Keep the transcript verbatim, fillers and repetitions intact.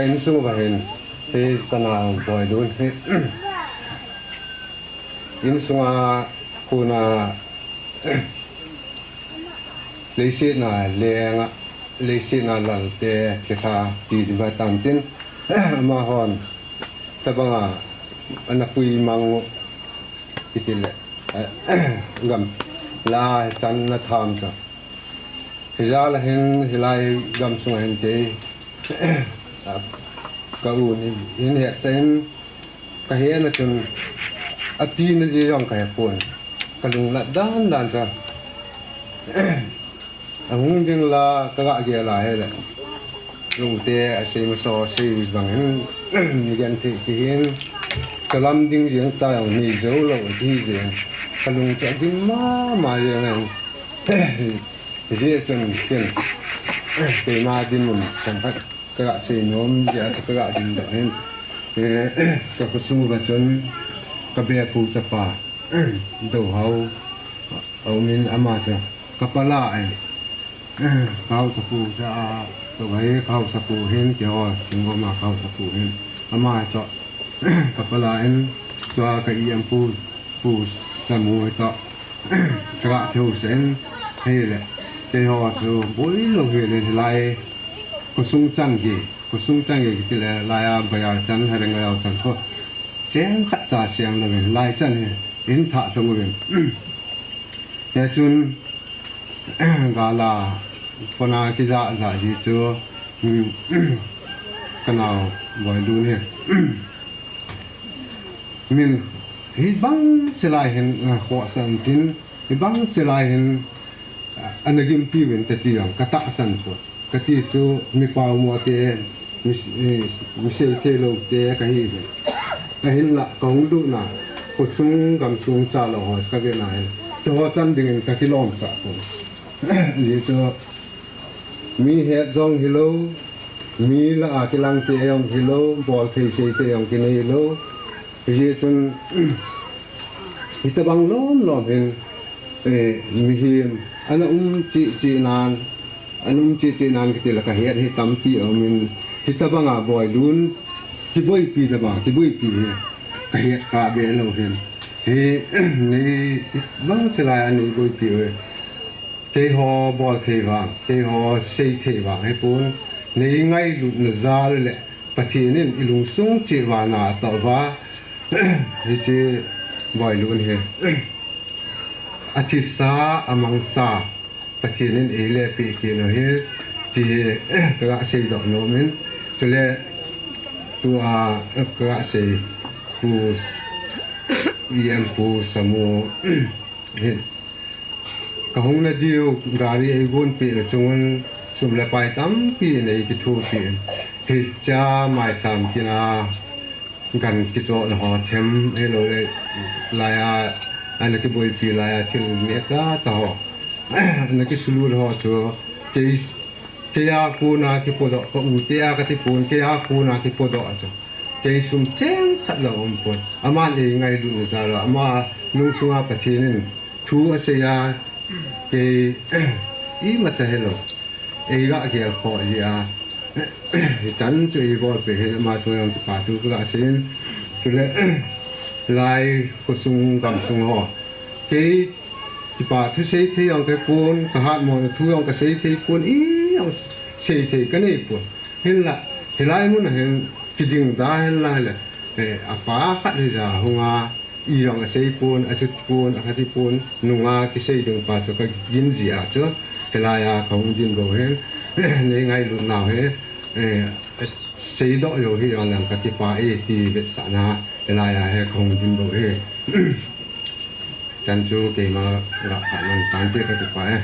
Insung uva hin, hi kana boilun hi, insunga kona leiset a lenga, leiset a lalte thilha ti ding ahitan tin, amahon tabanga ana pui mang u kiti le, gamla chan na tham cha. Hijeh a hin hilai gamsunga hin kei, ka u ni hin hetsah in, ka hena chun, atina di jong ka hepon. Ka lunglat dan dan cha. Ahung ding la ka ga gel a hile. Lungte asei masa sei bang hin, mi genthei ti hin. Ka lam ding jeng cha jong nei jou lou ti jeng. Ka lung chu agim mama jeng in. Hijeh chun ken, keima dinmun chang khat ka ga sei nom jeh a ka ga dingdoh hin. Ka khosung uva chun ka bepu chapa, Dohao, aumin ama chu ka pala in, ka haosapu cha a, tua hi ka haosapu hin, keiho, kingoma ka haosapu hin. Ama chu ka pala in, tua ka i em pu, Pu Samu hi toh, ka ga theu sen, hile, keiho chu boilou hile, hilai, khosung chan hi, khosung chan hi kiti le, laiya bazar chan, Harenga jao chan kho. Cheng khat cha siang louvin, lai chan hi, in thah thong uvin. Hichun, gala, kona kija ja ji chu, ka nao boilun hi. Min, hibang silai hin, khohsah tin, hibang silai hin, ana gimpi uvin tati jong, ka tahsan poi. Kati chu mi paomo te, mi, mi seithei lou te kahiuve. Ahinla kahung lutna, khosung gamsung chalou ho kavetna hin, keiho chan dingin kakilom sah poi. Ajeh chu mi het jong hilou, mi lah a kilang te jong hilou, bolthei seithei jong kinei lou. Hijeh chun, hitabang lom lom hin, mihem ana um cheh cheh nan, ana um cheh cheh nan kiti le ka het hi tampi aumin, hitabanga boilun, kiboipi taba, kiboipi hi ka het kha be lou hin. Hi, nei bang silai a nei boipi u hi. Keiho bolthei vang, keiho seithei vang hipon, nei ngailutna jal le Pathen in ilungsung cheh uva na atoh uva, hiche boilun hi, athisa, amangsa, Pathen in eile peh kit u hi, ti hi, ka ga seidoh nomin, chule, tua, ka ga sei, Pu, E M Pu Samu, hi, kahung nadiu, gari eigonpeh na chungun, sum le pai tampi in eikithopi in, hichea maicham kin a, gan kichohna ho them, hilou le, laiya, ana kiboipi laiya thil neocha cha ho, ana kisulut ho chu, kei, keia kona kipodoh, ka u te a katipon, keia kona kipodoh chu, kei sum cheng khat jong umpon. Aman eingailutna jal a, ama lungsunga Pathen in thu asei a, kei, imacha hilou, eiga gelkhoh jeh a, hichan chu eibolpeh hin ama chunga jong kipa thu kaga seiyin, chule, lai khosung gamsung ho, kei kipa thu seithei jong kahipon, kahatmona thu jong kaseithei pon, ijong seithei kaneipon. Hinla, hilai mun a hin kiding da hinla hile, apa khat hija hunga, ijong aseipon, achutpon, akhatipon, nunga kisei ding pa chu kagin jeh a chu, hilaiya kahung dinbou hin, nei ngailutnau hi, seidoh jou hijongleng kakipah e ti vetsahna, hilaiya hi kahung dinbou hi. Chan chu keima ga phat man tante, kakipah e.